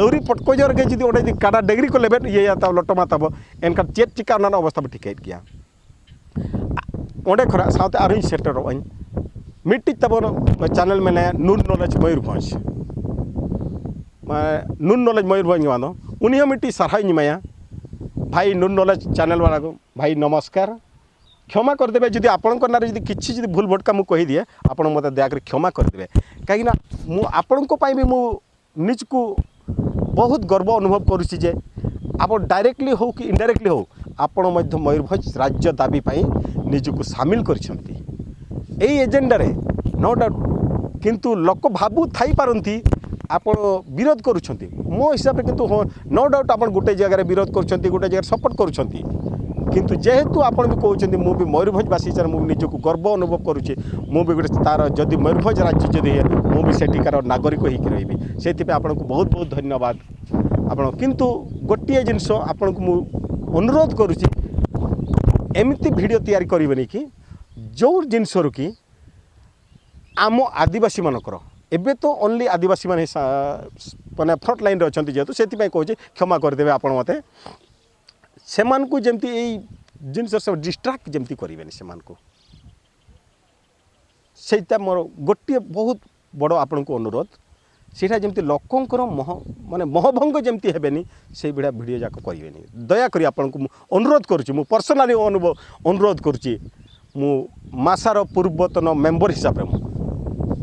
ᱟᱹᱣᱨᱤ ᱯᱚᱴᱠᱚᱡᱚᱜ ᱨᱮᱜᱮ ᱡᱩᱫᱤ ᱚᱸᱰᱮ ᱡᱩᱫᱤ ᱠᱟᱰᱟ ᱰᱟᱹᱝᱨᱤ ᱠᱚ ᱞᱮᱵᱮᱫ ᱤᱭᱟᱹᱭᱟ ᱛᱟᱵᱚ, ᱞᱚᱴᱚᱢᱟ ᱛᱟᱵᱚ, ᱮᱱᱠᱷᱟᱱ ᱪᱮᱫ ᱪᱤᱠᱟ ᱚᱱᱟ ᱨᱮᱱᱟᱜ ᱚᱵᱚᱥᱛᱷᱟ ᱵᱚ ᱴᱷᱤᱠᱟᱹᱭᱮᱫ ᱜᱮᱭᱟ᱾ ᱚᱸᱰᱮ ᱠᱷᱚᱱᱟᱜ ᱥᱟᱶᱛᱮ ᱟᱨᱦᱚᱸᱧ ᱥᱮᱴᱮᱨᱚᱜ ᱟᱹᱧ, ᱢᱤᱫᱴᱤᱡ ᱛᱟᱵᱚᱱ ᱪᱮᱱᱮᱞ ᱢᱮᱱᱟᱭᱟ ᱱᱩᱨ ᱱᱚᱞᱮᱡᱽ ᱢᱚᱭᱩᱨᱵᱷᱚᱸᱡᱽ, ᱢᱟᱱᱮ ᱱᱩᱨ ᱱᱚᱞᱮᱡᱽ ᱢᱚᱭᱩᱨᱵᱷᱚᱸᱡᱽ ᱱᱚᱣᱟ ᱫᱚ, ᱩᱱᱤ ᱦᱚᱸ ᱢᱤᱫᱴᱤᱡ ᱥᱟᱨᱦᱟᱣ ᱤᱧ ᱮᱢᱟᱭᱟ᱾ ᱵᱷᱟᱭ ᱱᱩᱨ ᱱᱚᱞᱮᱡᱽ ᱪᱮᱱᱮᱞ ᱵᱟᱞᱟ ᱠᱚ, ᱵᱷᱟᱭ ᱱᱚᱢᱚᱥᱠᱟᱨ, ᱠᱷᱮᱢᱟ ᱠᱚᱨ ᱫᱮᱵᱮ ᱡᱩᱫᱤ ᱟᱯᱚᱬᱚᱝᱠᱚ ᱱᱟᱨᱮ ᱡᱩᱫᱤ ᱠᱤᱪᱷᱩ ᱡᱩᱫᱤ ᱵᱷᱩᱞ ᱵᱷᱚᱴᱠᱟ ମୁଁ କହିଦିଏ, ଆପଣ ମୋତେ ଦୟାକରି କ୍ଷମା କରିଦେବେ। କାହିଁକିନା ମୁଁ ଆପଣଙ୍କ ପାଇଁ ବି ମୁଁ ନିଜକୁ ବହୁତ ଗର୍ବ ଅନୁଭବ କରୁଛି ଯେ ଆପଣ ଡାଇରେକ୍ଟଲି ହଉ କି ଇନଡାଇରେକ୍ଟଲି ହଉ, ଆପଣ ମଧ୍ୟ ମୟୂରଭଞ୍ଜ ରାଜ୍ୟ ଦାବି ପାଇଁ ନିଜକୁ ସାମିଲ କରିଛନ୍ତି ଏଇ ଏଜେଣ୍ଡାରେ, ନୋ ଡାଉଟ୍। କିନ୍ତୁ ଲୋକ ଭାବୁ ଥାଇପାରନ୍ତି ଆପଣ ବିରୋଧ କରୁଛନ୍ତି, ମୋ ହିସାବରେ କିନ୍ତୁ ହଁ, ନୋ ଡାଉଟ୍ ଆପଣ ଗୋଟେ ଜାଗାରେ ବିରୋଧ କରୁଛନ୍ତି, ଗୋଟେ ଜାଗାରେ ସପୋର୍ଟ କରୁଛନ୍ତି। କିନ୍ତୁ ଯେହେତୁ ଆପଣ ବି କହୁଛନ୍ତି, ମୁଁ ବି ମୟୂରଭଞ୍ଜବାସୀ ହିସାବରେ ମୁଁ ବି ନିଜକୁ ଗର୍ବ ଅନୁଭବ କରୁଛି। ମୁଁ ବି ଗୋଟେ ତାର, ଯଦି ମୟୂରଭଞ୍ଜ ରାଜ୍ୟ ଯଦି ହୁଏ, ମୁଁ ବି ସେଠିକାର ନାଗରିକ ହେଇକି ରହିବି। ସେଥିପାଇଁ ଆପଣଙ୍କୁ ବହୁତ ବହୁତ ଧନ୍ୟବାଦ। ଆପଣ କିନ୍ତୁ ଗୋଟିଏ ଜିନିଷ ଆପଣଙ୍କୁ ମୁଁ ଅନୁରୋଧ କରୁଛି, ଏମିତି ଭିଡ଼ିଓ ତିଆରି କରିବେନି କି ଯେଉଁ ଜିନିଷରୁ କି ଆମ ଆଦିବାସୀମାନଙ୍କର, ଏବେ ତ ଓନ୍ଲି ଆଦିବାସୀମାନେ ହିଁ ସା-, ମାନେ ଫ୍ରଣ୍ଟ ଲାଇନ୍ରେ ଅଛନ୍ତି ଯେହେତୁ, ସେଥିପାଇଁ କହୁଛି କ୍ଷମା କରିଦେବେ ଆପଣ ମୋତେ। ସେମାନଙ୍କୁ ଯେମିତି ଏଇ ଜିନିଷ ସବୁ ଡିଷ୍ଟ୍ରାକ୍ଟ ଯେମିତି କରିବେନି ସେମାନଙ୍କୁ, ସେଇଟା ମୋର ଗୋଟିଏ ବହୁତ ବଡ଼ ଆପଣଙ୍କୁ ଅନୁରୋଧ। ସେଇଟା ଯେମିତି ଲୋକଙ୍କର ମହ ମାନେ ମହଭଙ୍ଗ ଯେମିତି ହେବେନି, ସେଇଭଳିଆ ଭିଡ଼ିଓ ଯାକ କରିବେନି। ଦୟାକରି ଆପଣଙ୍କୁ ମୁଁ ଅନୁରୋଧ କରୁଛି, ମୁଁ ପର୍ସନାଲି ଅନୁଭବ ଅନୁରୋଧ କରୁଛି। ମୁଁ ମାସାର ପୂର୍ବତନ ମେମ୍ବର ହିସାବରେ ମୁଁ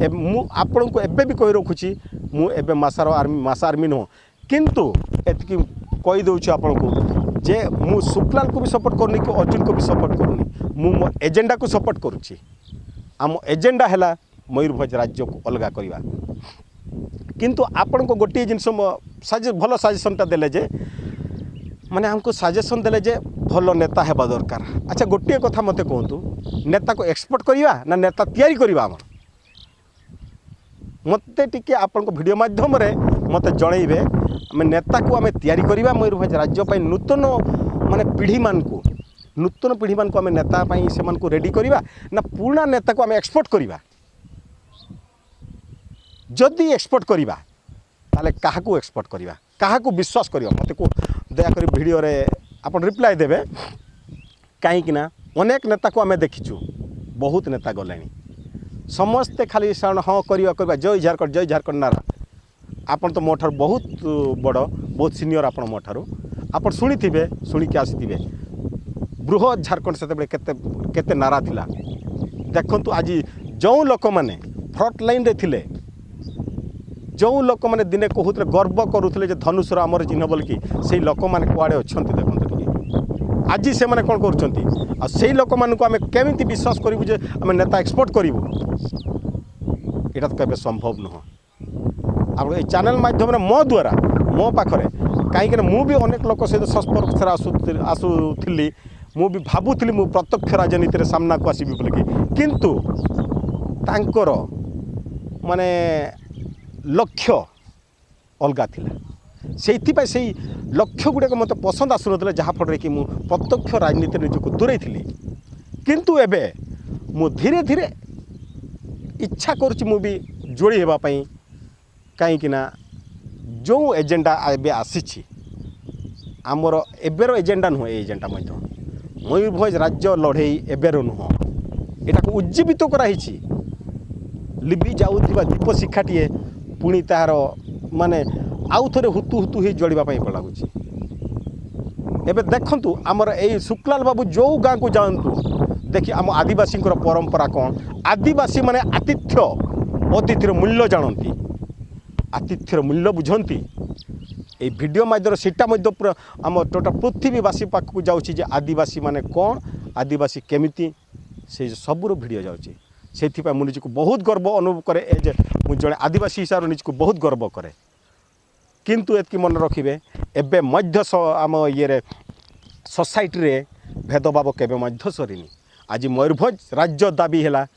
ଏ- ମୁଁ ଆପଣଙ୍କୁ ଏବେ ବି କହି ରଖୁଛି, ମୁଁ ଏବେ ମାସାର ଆର୍ମି ମାସା ଆର୍ମି ନୁହଁ। କିନ୍ତୁ ଏତିକି କହିଦେଉଛି ଆପଣଙ୍କୁ ଯେ ମୁଁ ଶୁକ୍ଲାଲକୁ ବି ସପୋର୍ଟ କରୁନି କି ଅର୍ଜୁନକୁ ବି ସପୋର୍ଟ କରୁନି। ମୁଁ ମୋ ଏଜେଣ୍ଡାକୁ ସପୋର୍ଟ କରୁଛି। ଆମ ଏଜେଣ୍ଡା ହେଲା ମୟୂରଭଞ୍ଜ ରାଜ୍ୟକୁ ଅଲଗା କରିବା। କିନ୍ତୁ ଆପଣଙ୍କ ଗୋଟିଏ ଜିନିଷ ମୋ- ସାଜେ- ଭଲ ସଜେସନ୍ଟା ଦେଲେ ଯେ, ମାନେ, ଆମକୁ ସଜେସନ୍ ଦେଲେ ଯେ ଭଲ ନେତା ହେବା ଦରକାର। ଆଚ୍ଛା, ଗୋଟିଏ କଥା ମୋତେ କୁହନ୍ତୁ, ନେତାକୁ ଏକ୍ସପୋର୍ଟ କରିବା ନା ନେତା ତିଆରି କରିବା? ଆମର ମୋତେ ଟିକେ ଆପଣଙ୍କ ଭିଡ଼ିଓ ମାଧ୍ୟମରେ ମୋତେ ଜଣେଇବେ। ଆମେ ନେତାକୁ ଆମେ ତିଆରି କରିବା, ମୟୂରଭଞ୍ଜ ରାଜ୍ୟ ପାଇଁ ନୂତନ, ମାନେ, ପିଢ଼ିମାନଙ୍କୁ, ନୂତନ ପିଢ଼ିମାନଙ୍କୁ ଆମେ ନେତା ପାଇଁ ସେମାନଙ୍କୁ ରେଡ଼ି କରିବା, ନା ପୁରୁଣା ନେତାକୁ ଆମେ ଏକ୍ସପୋର୍ଟ କରିବା? ଯଦି ଏକ୍ସପୋର୍ଟ କରିବା, ତାହେଲେ କାହାକୁ ଏକ୍ସପୋର୍ଟ କରିବା? କାହାକୁ ବିଶ୍ୱାସ କରିବା? ମୋତେ କୁହ, ଦୟାକରି ଭିଡ଼ିଓରେ ଆପଣ ରିପ୍ଲାଏ ଦେବେ। କାହିଁକିନା ଅନେକ ନେତାକୁ ଆମେ ଦେଖିଛୁ, ବହୁତ ନେତା ଗଲେଣି। ସମସ୍ତେ ଖାଲି ସାଣ ହଁ କରିବା କରିବା, ଜୟ ଝାଡ଼ଖଣ୍ଡ, ଜୟ ଝାଡ଼ଖଣ୍ଡ ନାରା। ଆପଣ ତ ମୋ ଠାରୁ ବହୁତ ବଡ଼, ବହୁତ ସିନିୟର ଆପଣ ମୋ ଠାରୁ। ଆପଣ ଶୁଣିଥିବେ, ଶୁଣିକି ଆସିଥିବେ, ବୃହତ୍ ଝାଡ଼ଖଣ୍ଡ ସେତେବେଳେ କେତେ କେତେ ନାରା ଥିଲା। ଦେଖନ୍ତୁ, ଆଜି ଯେଉଁ ଲୋକମାନେ ଫ୍ରଣ୍ଟ ଲାଇନ୍ରେ ଥିଲେ, ଯେଉଁ ଲୋକମାନେ ଦିନେ କହୁଥିଲେ, ଗର୍ବ କରୁଥିଲେ ଯେ ଧନୁଷର ଆମର ଚିହ୍ନ ବୋଲିକି, ସେଇ ଲୋକମାନେ କୁଆଡ଼େ ଅଛନ୍ତି ଦେଖନ୍ତୁ ଟିକେ। ଆଜି ସେମାନେ କ'ଣ କରୁଛନ୍ତି? ଆଉ ସେଇ ଲୋକମାନଙ୍କୁ ଆମେ କେମିତି ବିଶ୍ୱାସ କରିବୁ ଯେ ଆମେ ନେତା ଏକ୍ସପୋର୍ଟ କରିବୁ? ଏଇଟା ତ କେବେ ସମ୍ଭବ ନୁହଁ। ଆଉ ଏଇ ଚ୍ୟାନେଲ୍ ମାଧ୍ୟମରେ ମୋ ଦ୍ୱାରା, ମୋ ପାଖରେ, କାହିଁକିନା ମୁଁ ବି ଅନେକ ଲୋକ ସହିତ ସଂସ୍ପର୍ଶରେ ଆସୁ- ଆସୁଥିଲି। ମୁଁ ବି ଭାବୁଥିଲି ମୁଁ ପ୍ରତ୍ୟକ୍ଷ ରାଜନୀତିରେ ସାମ୍ନାକୁ ଆସିବି ବୋଲିକି, କିନ୍ତୁ ତାଙ୍କର, ମାନେ, ଲକ୍ଷ୍ୟ ଅଲଗା ଥିଲା। ସେଇଥିପାଇଁ ସେଇ ଲକ୍ଷ୍ୟ ଗୁଡ଼ିକ ମୋତେ ପସନ୍ଦ ଆସୁନଥିଲା, ଯାହାଫଳରେ କି ମୁଁ ପ୍ରତ୍ୟକ୍ଷ ରାଜନୀତିରେ ନିଜକୁ ଦୂରେଇଥିଲି। କିନ୍ତୁ ଏବେ ମୁଁ ଧୀରେ ଧୀରେ ଇଚ୍ଛା କରୁଛି ମୁଁ ବି ଯୋଡ଼ି ହେବା ପାଇଁ। କାହିଁକିନା ଯେଉଁ ଏଜେଣ୍ଡା ଏବେ ଆସିଛି, ଆମର ଏବେର ଏଜେଣ୍ଡା ନୁହଁ, ଏଇ ଏଜେଣ୍ଡା ମଧ୍ୟ ମୟୂରଭଞ୍ଜ ରାଜ୍ୟ ଲଢ଼େଇ ଏବେର ନୁହଁ, ଏଟାକୁ ଉଜ୍ଜୀବିତ କରାହେଇଛି। ଲିଭି ଯାଉଥିବା ଦୀପ ଶିଖାଟିଏ ପୁଣି ତାହାର ମାନେ ଆଉ ଥରେ ହୁତୁ ହୁତୁ ହେଇ ଜଳିବା ପାଇଁ ଲାଗୁଛି। ଏବେ ଦେଖନ୍ତୁ, ଆମର ଏଇ ଶୁକ୍ଲାଲ ବାବୁ ଯୋଉ ଗାଁକୁ ଯାଆନ୍ତୁ, ଦେଖି ଆମ ଆଦିବାସୀଙ୍କର ପରମ୍ପରା କ'ଣ। ଆଦିବାସୀମାନେ ଆତିଥ୍ୟ, ଅତିଥିର ମୂଲ୍ୟ ଜାଣନ୍ତି, ଆତିଥ୍ୟର ମୂଲ୍ୟ ବୁଝନ୍ତି। ଏଇ ଭିଡ଼ିଓ ମାଧ୍ୟମରେ ସେଇଟା ମଧ୍ୟ ପୁରା ଆମ ଟୋଟାଲ ପୃଥିବୀବାସୀ ପାଖକୁ ଯାଉଛି ଯେ ଆଦିବାସୀମାନେ କ'ଣ, ଆଦିବାସୀ କେମିତି, ସେଇ ସବୁର ଭିଡ଼ିଓ ଯାଉଛି। ସେଇଥିପାଇଁ ମୁଁ ନିଜକୁ ବହୁତ ଗର୍ବ ଅନୁଭବ କରେ, ଏ ଯେ ମୁଁ ଜଣେ ଆଦିବାସୀ ହିସାବରେ ନିଜକୁ ବହୁତ ଗର୍ବ କରେ। କିନ୍ତୁ ଏତିକି ମନେ ରଖିବେ, ଏବେ ମଧ୍ୟ ସ- ଆମ ଇଏରେ ସୋସାଇଟିରେ ଭେଦଭାବ କେବେ ମଧ୍ୟ ସରିନି। ଆଜି ମୟୂରଭଞ୍ଜ ରାଜ୍ୟ ଦାବି ହେଲା,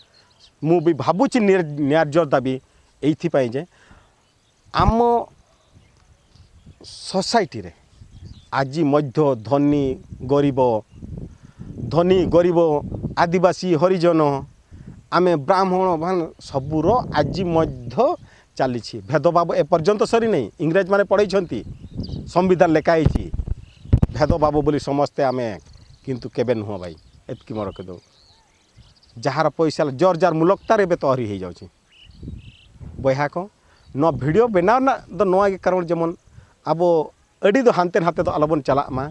ମୁଁ ବି ଭାବୁଛି ନ୍ୟାୟ- ନ୍ୟାର୍ଯ୍ୟ ଦାବି, ଏଇଥିପାଇଁ ଯେ ଆମ ସୋସାଇଟିରେ ଆଜି ମଧ୍ୟ ଧନୀ ଗରିବ, ଧନୀ ଗରିବ, ଆଦିବାସୀ ହରିଜନ, ଆମେ ବ୍ରାହ୍ମଣ ଭାନ ସବୁର ଆଜି ମଧ୍ୟ ଚାଲିଛି। ଭେଦଭାବ ଏପର୍ଯ୍ୟନ୍ତ ସରିନାହିଁ। ଇଂରେଜମାନେ ପଢ଼େଇଛନ୍ତି, ସମ୍ବିଧାନ ଲେଖା ହେଇଛି, ଭେଦଭାବ ବୋଲି ସମସ୍ତେ ଆମେ, କିନ୍ତୁ କେବେ ନୁହଁ ଭାଇ। ଏତିକି ମୋର କହିଦେଉ। ᱡᱟᱦᱟᱸ ᱨᱮ ᱯᱚᱭᱥᱟ ᱞᱮ ᱡᱚᱨ ᱡᱟᱨ ᱢᱩᱞᱚᱠ ᱛᱟᱨ ᱮᱵᱮ ᱛᱚ ᱟᱹᱣᱨᱤ ᱦᱩᱭ ᱡᱟᱣᱪᱤ᱾ ᱵᱚᱭᱦᱟ ᱠᱚ, ᱱᱚᱣᱟ ᱵᱷᱤᱰᱤᱭᱳ ᱵᱮᱱᱟᱣ ᱨᱮᱱᱟᱜ ᱫᱚ ᱱᱚᱣᱟ ᱜᱮ ᱠᱟᱨᱚᱱ, ᱡᱮᱢᱚᱱ ᱟᱵᱚ ᱟᱹᱰᱤ ᱫᱚ ᱦᱟᱱᱛᱮ ᱱᱟᱛᱮ ᱫᱚ ᱟᱞᱚᱵᱚᱱ ᱪᱟᱞᱟᱜ ᱢᱟ᱾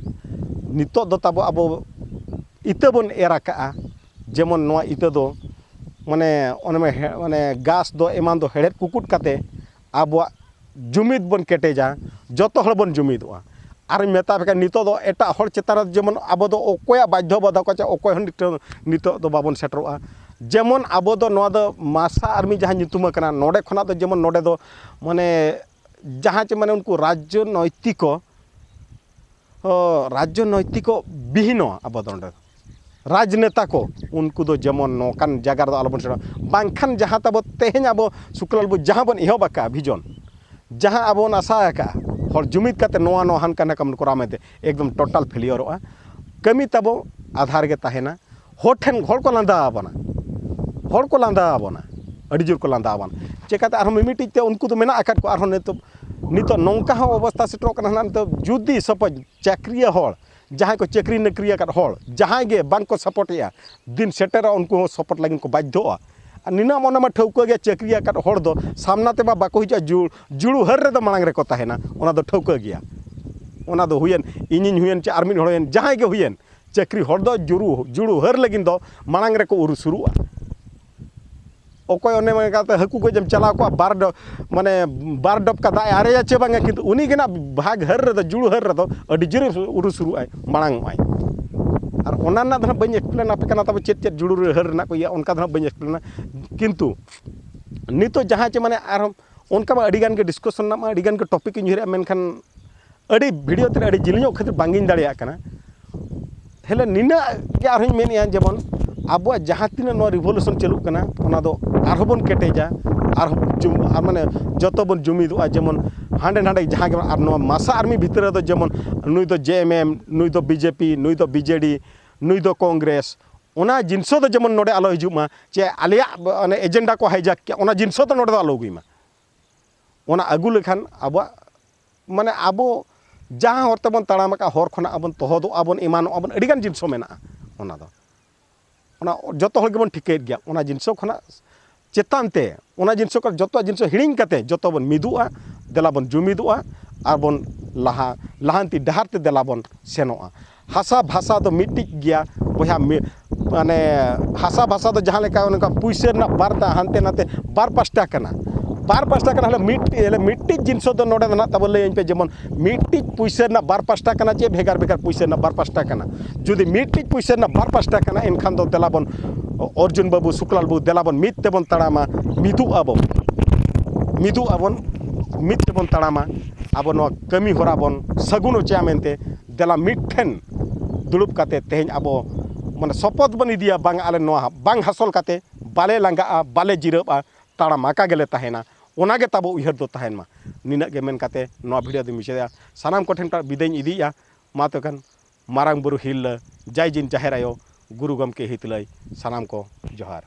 ᱱᱤᱛᱚᱜ ᱫᱚ ᱛᱟᱵᱚ ᱟᱵᱚ ᱤᱛᱟᱹ ᱵᱚᱱ ᱮᱨ ᱟᱠᱟᱜᱼᱟ, ᱡᱮᱢᱚᱱ ᱱᱚᱣᱟ ᱤᱛᱟᱹ ᱫᱚ ᱢᱟᱱᱮ ᱚᱱᱮ ᱢᱟ ᱦᱮ- ᱢᱟᱱᱮ ᱜᱷᱟᱥ ᱫᱚ ᱮᱢᱟᱱ ᱫᱚ ᱦᱮᱲᱦᱮᱫ ᱠᱩᱠᱩᱴ ᱠᱟᱛᱮ ᱟᱵᱚᱣᱟᱜ ᱡᱩᱢᱤᱫ ᱵᱚᱱ ᱠᱮᱴᱮᱡᱟ, ᱡᱚᱛᱚ ᱦᱚᱲ ᱵᱚᱱ ᱡᱩᱢᱤᱫᱚᱜᱼᱟ᱾ ᱟᱨᱤᱧ ᱢᱮᱛᱟ ᱯᱮ ᱠᱟᱱᱟ, ᱱᱤᱛᱚᱜ ᱫᱚ ᱮᱴᱟᱜ ᱦᱚᱲ ᱪᱮᱛᱟᱱ ᱨᱮ ᱡᱮᱢᱚᱱ ᱟᱵᱚ ᱫᱚ ᱚᱠᱚᱭᱟᱜ ᱵᱟᱫᱽᱫᱷᱚ ᱵᱟᱫᱷᱚᱠᱚᱛᱟ ᱪᱮ ᱚᱠᱚᱭ ᱦᱚᱸ ᱱᱤᱛᱚᱜ, ᱱᱤᱛᱚᱜ ᱫᱚ ᱵᱟᱵᱚᱱ ᱥᱮᱴᱮᱨᱚᱜᱼᱟ᱾ ᱡᱮᱢᱚᱱ ᱟᱵᱚ ᱫᱚ ᱱᱚᱣᱟ ᱫᱚ ᱢᱟᱥᱟ ᱟᱨᱢᱤ ᱡᱟᱦᱟᱸ ᱧᱩᱛᱩᱢ ᱟᱠᱟᱱᱟ, ᱱᱚᱰᱮ ᱠᱷᱚᱱᱟᱜ ᱫᱚ ᱡᱮᱢᱚᱱ ᱱᱚᱰᱮ ᱫᱚ ᱢᱟᱱᱮ ᱡᱟᱦᱟᱸ ᱪᱮ ᱢᱟᱱᱮ ᱩᱱᱠᱩ ᱨᱟᱡᱽᱱᱳᱭᱛᱤᱠᱚ, ᱚ, ᱨᱟᱡᱽᱱᱳᱭᱛᱤᱠᱚ ᱵᱤᱦᱤᱱᱚ ᱟᱵᱚ ᱫᱚ ᱱᱚᱰᱮ ᱨᱟᱡᱽᱱᱮᱛᱟ ᱠᱚ, ᱩᱱᱠᱩ ᱫᱚ ᱡᱮᱢᱚᱱ ᱱᱚᱝᱠᱟᱱ ᱡᱟᱭᱜᱟ ᱨᱮᱫᱚ ᱟᱞᱚᱵᱚᱱ ᱥᱮᱴᱮᱨᱚᱜ᱾ ᱵᱟᱝᱠᱷᱟᱱ ᱡᱟᱦᱟᱸ ᱛᱟᱵᱚ ᱛᱮᱦᱮᱧ ᱟᱵᱚ ᱥᱩᱠᱞᱟᱞ ᱵᱚ ᱡᱟᱦᱟᱸ ᱵᱚᱱ ᱮᱦᱚᱵ ᱟᱠᱟᱫᱼᱟ ᱵᱷᱤᱡᱚᱱ, ᱡᱟᱦᱟᱸ ᱟᱵᱚ ᱵᱚᱱ ᱟᱥᱟ ᱟᱠᱟᱫᱼᱟ ᱦᱚᱲ ᱡᱩᱢᱤᱫ ᱠᱟᱛᱮ ᱱᱚᱣᱟ ᱱᱚᱣᱟ ᱦᱟᱱᱠᱟ ᱱᱟᱠᱟ ᱵᱚᱱ ᱠᱚᱨᱟᱣ ᱢᱮᱱᱛᱮ, ᱮᱠᱫᱚᱢ ᱴᱳᱴᱟᱞ ᱯᱷᱮᱞᱤᱭᱚᱨᱚᱜᱼᱟ᱾ ᱠᱟᱹᱢᱤ ᱛᱟᱵᱚ ᱟᱫᱷᱟ ᱨᱮᱜᱮ ᱛᱟᱦᱮᱱᱟ᱾ ᱦᱚᱲ ᱴᱷᱮᱱ ᱦᱚᱲ ᱠᱚ ᱞᱟᱸᱫᱟ ᱟᱵᱚᱱᱟ, ᱦᱚᱲ ᱠᱚ ᱞᱟᱸᱫᱟ ᱟᱵᱚᱱᱟ, ᱟᱹᱰᱤ ᱡᱳᱨ ᱠᱚ ᱞᱟᱸᱫᱟ ᱟᱵᱚᱱᱟ᱾ ᱪᱮᱠᱟᱛᱮ ᱟᱨᱦᱚᱸ ᱢᱤᱢᱤᱫᱴᱤᱡ ᱛᱮ ᱩᱱᱠᱩ ᱫᱚ ᱢᱮᱱᱟᱜ ᱟᱠᱟᱫ ᱠᱚᱣᱟ᱾ ᱟᱨᱦᱚᱸ ᱱᱤᱛᱚᱜ, ᱱᱤᱛᱚᱜ ᱱᱚᱝᱠᱟ ᱦᱚᱸ ᱚᱵᱚᱥᱛᱟ ᱥᱮᱴᱮᱨᱚᱜ ᱠᱟᱱᱟ ᱦᱟᱸᱜ, ᱱᱤᱛᱚᱜ ᱡᱩᱫᱤ ᱥᱟᱯᱳᱡᱽ ᱪᱟᱹᱠᱨᱤᱭᱟᱹ ᱦᱚᱲ, ᱡᱟᱦᱟᱸᱭ ᱠᱚ ᱪᱟᱹᱠᱨᱤ ᱱᱚᱠᱨᱤ ᱟᱠᱟᱫ ᱦᱚᱲ, ᱡᱟᱦᱟᱸᱭ ᱜᱮ ᱵᱟᱝ ᱠᱚ ᱥᱟᱯᱳᱨᱴᱮᱜᱼᱟ, ᱫᱤᱱ ᱥᱮᱴᱮᱨᱚᱜᱼᱟ ᱩᱱᱠᱩ ᱦᱚᱸ ᱥᱟᱯᱳᱨᱴ ᱞᱟᱹᱜᱤᱫ ᱠᱚ ᱵᱟᱫᱽᱫᱷᱚᱜᱼᱟ᱾ ᱟᱨ ᱱᱤᱱᱟᱹᱜ ᱢᱚᱱᱮ ᱢᱟ ᱴᱷᱟᱹᱣᱠᱟᱹ ᱜᱮᱭᱟ, ᱪᱟᱹᱠᱨᱤ ᱟᱠᱟᱫ ᱦᱚᱲ ᱫᱚ ᱥᱟᱢᱱᱟ ᱛᱮᱢᱟ ᱵᱟᱠᱚ ᱦᱤᱡᱩᱜᱼᱟ, ᱡᱩᱲ ᱡᱩᱲᱩ ᱦᱟᱹᱨ ᱨᱮᱫᱚ ᱢᱟᱲᱟᱝ ᱨᱮᱠᱚ ᱛᱟᱦᱮᱱᱟ, ᱚᱱᱟ ᱫᱚ ᱴᱷᱟᱹᱣᱠᱟᱹ ᱜᱮᱭᱟ᱾ ᱚᱱᱟ ᱫᱚ ᱦᱩᱭᱮᱱ, ᱤᱧᱤᱧ ᱦᱩᱭᱮᱱ ᱪᱮ ᱟᱨ ᱢᱤᱫ ᱦᱚᱲ ᱦᱩᱭᱮᱱ, ᱡᱟᱦᱟᱸᱭ ᱜᱮ ᱦᱩᱭᱮᱱ, ᱪᱟᱹᱠᱨᱤ ᱦᱚᱲ ᱫᱚ ᱡᱩᱲᱩ ᱡᱩᱲᱩ ᱦᱟᱹᱨ ᱞᱟᱹᱜᱤᱫ ᱫᱚ ᱢᱟᱲᱟᱝ ᱨᱮᱠᱚ ᱩᱨᱩ ᱥᱩᱨᱩᱜᱼᱟ᱾ ᱚᱠᱚᱭ ᱚᱱᱮ ᱢᱮᱱ ᱠᱟᱛᱮ ᱦᱟᱹᱠᱩ ᱜᱚᱡ ᱮᱢ ᱪᱟᱞᱟᱣ ᱠᱚᱜᱼᱟ, ᱵᱟᱨ ᱰᱚ ᱢᱟᱱᱮ ᱵᱟᱨ ᱰᱚᱵᱠᱟ ᱫᱟᱜ ᱮ ᱟᱨᱮᱡᱟ ᱪᱮ ᱵᱟᱝᱟ, ᱠᱤᱱᱛᱩ ᱩᱱᱤ ᱜᱮ ᱱᱟᱜ ᱵᱷᱟᱜᱽ ᱦᱟᱹᱨ ᱨᱮᱫᱚ, ᱡᱩᱲᱩ ᱦᱟᱹᱨ ᱨᱮᱫᱚ ᱟᱹᱰᱤ ᱡᱳᱨᱮ ᱩᱨᱩ ᱥᱩᱨᱩᱜᱼᱟᱭ, ᱢᱟᱲᱟᱝ ᱚᱜᱼᱟᱭ᱾ ᱟᱨ ᱚᱱᱟ ᱨᱮᱱᱟᱜ ᱫᱚ ᱱᱟᱜ ᱵᱟᱹᱧ ᱮᱠᱥᱯᱞᱮᱱ ᱟᱯᱮ ᱠᱟᱱᱟ, ᱛᱟᱵᱚ ᱪᱮᱫ ᱪᱮᱫ ᱡᱩᱲᱩ ᱦᱟᱹᱨ ᱨᱮᱱᱟᱜ ᱠᱚ ᱤᱭᱟᱹ, ᱚᱱᱠᱟ ᱫᱚ ᱱᱟᱜ ᱵᱟᱹᱧ ᱮᱠᱥᱯᱞᱮᱱᱟ᱾ ᱠᱤᱱᱛᱩ ᱱᱤᱛᱚᱜ ᱡᱟᱦᱟᱸ ᱪᱮ ᱢᱟᱱᱮ ᱟᱨᱦᱚᱸ ᱚᱱᱠᱟ ᱢᱟ ᱟᱹᱰᱤ ᱜᱟᱱ ᱜᱮ ᱰᱤᱥᱠᱟᱥᱚᱱ ᱨᱮᱱᱟᱜ ᱢᱟ ᱟᱹᱰᱤ ᱜᱟᱱ ᱜᱮ ᱴᱚᱯᱤᱠ ᱤᱧ ᱩᱭᱦᱟᱹᱨᱮᱜᱼᱟ, ᱢᱮᱱᱠᱷᱟᱱ ᱟᱹᱰᱤ ᱵᱷᱤᱰᱤᱭᱳ ᱛᱮ ᱟᱹᱰᱤ ᱡᱤᱞᱤᱧᱚᱜ ᱠᱷᱟᱹᱛᱤᱨ ᱵᱟᱝ ᱤᱧ ᱫᱟᱲᱮᱭᱟᱜ ᱠᱟᱱᱟ᱾ ᱦᱮᱞᱮ ᱱᱤᱱᱟᱹᱜ ᱜᱮ ᱟᱨᱦᱚᱸᱧ ᱢᱮᱱᱮᱫᱼᱟ, ᱡᱮᱢᱚᱱ ᱟᱵᱚᱣᱟᱜ ᱡᱟᱦᱟᱸ ᱛᱤᱱᱟᱹᱜ ᱱᱚᱣᱟ ᱨᱤᱵᱷᱚᱞᱩᱥᱚᱱ ᱪᱟᱹᱞᱩᱜ ᱠᱟᱱᱟ, ᱚᱱᱟ ᱫᱚ ᱟᱨᱦᱚᱸ ᱵᱚᱱ ᱠᱮᱴᱮᱡᱟ, ᱟᱨᱦᱚᱸ ᱡᱩᱢ-, ᱟᱨ ᱢᱟᱱᱮ ᱡᱚᱛᱚ ᱵᱚᱱ ᱡᱩᱢᱤᱫᱚᱜᱼᱟ᱾ ᱡᱮᱢᱚᱱ ᱦᱟᱸᱰᱮ ᱱᱟᱰᱮ ᱡᱟᱦᱟᱸ ᱜᱮ, ᱟᱨ ᱱᱚᱣᱟ ᱢᱟᱥᱟ ᱟᱨᱢᱤ ᱵᱷᱤᱛᱨᱤ ᱨᱮᱫᱚ ᱡᱮᱢᱚᱱ ᱱᱩᱭ ᱫᱚ ᱡᱮ ᱮᱢ ᱮᱢ, ᱱᱩᱭ ᱫᱚ ᱵᱤ ᱡᱮ ᱯᱤ, ᱱᱩᱭ ᱫᱚ ᱵᱤ ᱡᱮ ᱰᱤ, ᱱᱩᱭ ᱫᱚ ᱠᱚᱝᱜᱨᱮᱥ, ᱚᱱᱟ ᱡᱤᱱᱤᱥ ᱫᱚ ᱡᱮᱢᱚᱱ ᱱᱚᱰᱮ ᱟᱞᱚ ᱦᱤᱡᱩᱜ ᱢᱟ, ᱪᱮ ᱟᱞᱮᱭᱟᱜ ᱚᱱᱮ ᱮᱡᱮᱱᱰᱟ ᱠᱚ ᱦᱟᱭᱡᱟᱠ ᱠᱮᱜᱼᱟ, ᱚᱱᱟ ᱡᱤᱱᱤᱥ ᱫᱚ ᱱᱚᱰᱮ ᱫᱚ ᱟᱞᱚ ᱟᱹᱜᱩᱭ ᱢᱟ᱾ ᱚᱱᱟ ᱟᱹᱜᱩ ᱞᱮᱠᱷᱟᱱ ᱟᱵᱚᱣᱟᱜ, ᱢᱟᱱᱮ ᱟᱵᱚ ᱡᱟᱦᱟᱸ ᱦᱚᱨ ᱛᱮᱵᱚᱱ ᱛᱟᱲᱟᱢ ᱟᱠᱟᱫ, ᱦᱚᱨ ᱠᱷᱚᱱᱟᱜ ᱟᱵᱚᱱ ᱛᱚᱦᱚᱫᱚᱜᱼᱟ ᱵᱚᱱ, ᱮᱢᱟᱱᱚᱜᱼᱟ ᱵᱚᱱ, ᱟᱹᱰᱤᱜᱟᱱ ᱡᱤᱱᱤᱥ ᱢᱮᱱᱟᱜᱼᱟ᱾ ᱚᱱᱟ ᱫᱚ, ᱚᱱᱟ ᱡᱚᱛᱚ ᱦᱚᱲ ᱜᱮᱵᱚᱱ ᱴᱷᱤᱠᱟᱹᱭᱮᱫ ᱜᱮᱭᱟ᱾ ᱚᱱᱟ ᱡᱤᱱᱤᱥ ᱠᱷᱚᱱᱟᱜ ᱪᱮᱛᱟᱱ ᱛᱮ, ᱚᱱᱟ ᱡᱤᱱᱤᱥ ᱠᱷᱚᱱ ᱡᱚᱛᱚᱣᱟᱜ ᱡᱤᱱᱤᱥ ᱦᱤᱲᱤᱧ ᱠᱟᱛᱮ ᱡᱚᱛᱚ ᱵᱚᱱ ᱢᱤᱫᱚᱜᱼᱟ, ᱫᱮᱞᱟ ᱵᱚᱱ ᱡᱩᱢᱤᱫᱚᱜᱼᱟ, ᱟᱨ ᱵᱚᱱ ᱞᱟᱦᱟ, ᱞᱟᱦᱟᱱᱛᱤ ᱰᱟᱦᱟᱨ ᱛᱮ ᱫᱮᱞᱟ ᱵᱚᱱ ᱥᱮᱱᱚᱜᱼᱟ᱾ ᱦᱟᱥᱟ ᱵᱷᱟᱥᱟ ᱫᱚ ᱢᱤᱫᱴᱤᱡ ᱜᱮᱭᱟ ᱵᱚᱭᱦᱟ, ᱢᱤ-, ᱢᱟᱱᱮ ᱦᱟᱥᱟ ᱵᱷᱟᱥᱟ ᱫᱚ ᱡᱟᱦᱟᱸ ᱞᱮᱠᱟ ᱚᱱᱠᱟ ᱯᱩᱭᱥᱟᱹ ᱨᱮᱱᱟᱜ ᱵᱟᱨ ᱫᱟ-, ᱦᱟᱱᱛᱮ ᱱᱟᱛᱮ ᱵᱟᱨ ᱯᱟᱥᱴᱟ ᱠᱟᱱᱟ, ᱵᱟᱨ ᱯᱟᱥᱴᱟ ᱠᱟᱱᱟ, ᱦᱟᱱᱮ ᱢᱤᱫ, ᱦᱟᱱᱮ ᱢᱤᱫᱴᱤᱡ ᱡᱤᱱᱤᱥ ᱫᱚ ᱱᱚᱰᱮ ᱫᱚ ᱱᱟᱦᱟᱜ ᱛᱟᱵᱚ ᱞᱟᱹᱭᱟᱹᱧ ᱯᱮ, ᱡᱮᱢᱚᱱ ᱢᱤᱫᱴᱤᱡ ᱯᱩᱭᱥᱟᱹ ᱨᱮᱱᱟᱜ ᱵᱟᱨ ᱯᱟᱥᱴᱟ ᱠᱟᱱᱟ ᱪᱮ ᱵᱷᱮᱜᱟᱨ ᱵᱷᱮᱜᱟᱨ ᱯᱩᱭᱥᱟᱹ ᱨᱮᱱᱟᱜ ᱵᱟᱨ ᱯᱟᱥᱴᱟ ᱠᱟᱱᱟ? ᱡᱩᱫᱤ ᱢᱤᱫᱴᱤᱡ ᱯᱩᱭᱥᱟᱹ ᱨᱮᱱᱟᱜ ᱵᱟᱨ ᱯᱟᱥᱴᱟ ᱠᱟᱱᱟ, ᱮᱱᱠᱷᱟᱱ ᱫᱚ ᱫᱮᱞᱟ ᱵᱚᱱ, ᱚᱨᱡᱩᱱ ᱵᱟᱹᱵᱩ, ᱥᱩᱠᱞᱟᱞ ᱵᱟᱹᱵᱩ, ᱫᱮᱞᱟ ᱵᱚᱱ ᱢᱤᱫ ᱛᱮᱵᱚᱱ ᱛᱟᱲᱟᱢᱟ, ᱢᱤᱫᱚᱜ ᱟᱵᱚᱱ, ᱢᱤᱫᱚᱜ ᱟᱵᱚᱱ, ᱢᱤᱫ ᱛᱮᱵᱚᱱ ᱛᱟᱲᱟᱢᱟ᱾ ᱟᱵᱚ ᱱᱚᱣᱟ ᱠᱟᱹᱢᱤ ᱦᱚᱨᱟ ᱵᱚᱱ ᱥᱟᱹᱜᱩᱱ ᱦᱚᱪᱚᱭᱟ ᱢᱮᱱᱛᱮ ᱫᱮᱞᱟ ᱢᱤᱫ ᱴᱷᱮᱱ ᱫᱩᱲᱩᱵ ᱠᱟᱛᱮ ᱛᱮᱦᱮᱧ ᱟᱵᱚ ᱢᱟᱱᱮ ᱥᱚᱯᱚᱛ ᱵᱚᱱ ᱤᱫᱤᱭᱟ, ᱵᱟᱝ ᱟᱞᱮ ᱱᱚᱣᱟ ᱵᱟᱝ ᱦᱟᱥᱚᱞ ᱠᱟᱛᱮ ᱵᱟᱞᱮ ᱞᱟᱸᱜᱟᱜᱼᱟ, ᱵᱟᱞᱮ ᱡᱤᱨᱟᱹᱜᱼᱟ, ᱛᱟᱲᱟᱢ ᱟᱠᱟ ᱜᱮᱞᱮ ᱛᱟᱦᱮᱱᱟ᱾ ᱚᱱᱟ ᱜᱮ ᱛᱟᱵᱚ ᱩᱭᱦᱟᱹᱨ ᱫᱚ ᱛᱟᱦᱮᱱ ᱢᱟ᱾ ᱱᱤᱱᱟᱹᱜ ᱜᱮ ᱢᱮᱱ ᱠᱟᱛᱮ ᱱᱚᱣᱟ ᱵᱷᱤᱰᱤᱭᱳ ᱫᱚᱧ ᱢᱩᱪᱟᱹᱫᱟ᱾ ᱥᱟᱱᱟᱢ ᱠᱚᱴᱷᱮᱱ ᱠᱷᱚᱱ ᱵᱤᱫᱟᱹᱭᱤᱧ ᱤᱫᱤᱭᱮᱫᱼᱟ᱾ ᱢᱟ ᱛᱚᱵᱮ ᱠᱷᱟᱱ ᱢᱟᱨᱟᱝ ᱵᱩᱨᱩ ᱦᱤᱨᱞᱟᱹ, ᱡᱟᱭ ᱡᱤᱱ ᱡᱟᱦᱮᱨ ᱟᱭᱳ, ᱜᱩᱨᱩ ᱜᱚᱢᱠᱮ ᱦᱤᱛᱞᱟᱹᱭ, ᱥᱟᱱᱟᱢ ᱠᱚ ᱡᱚᱦᱟᱨ᱾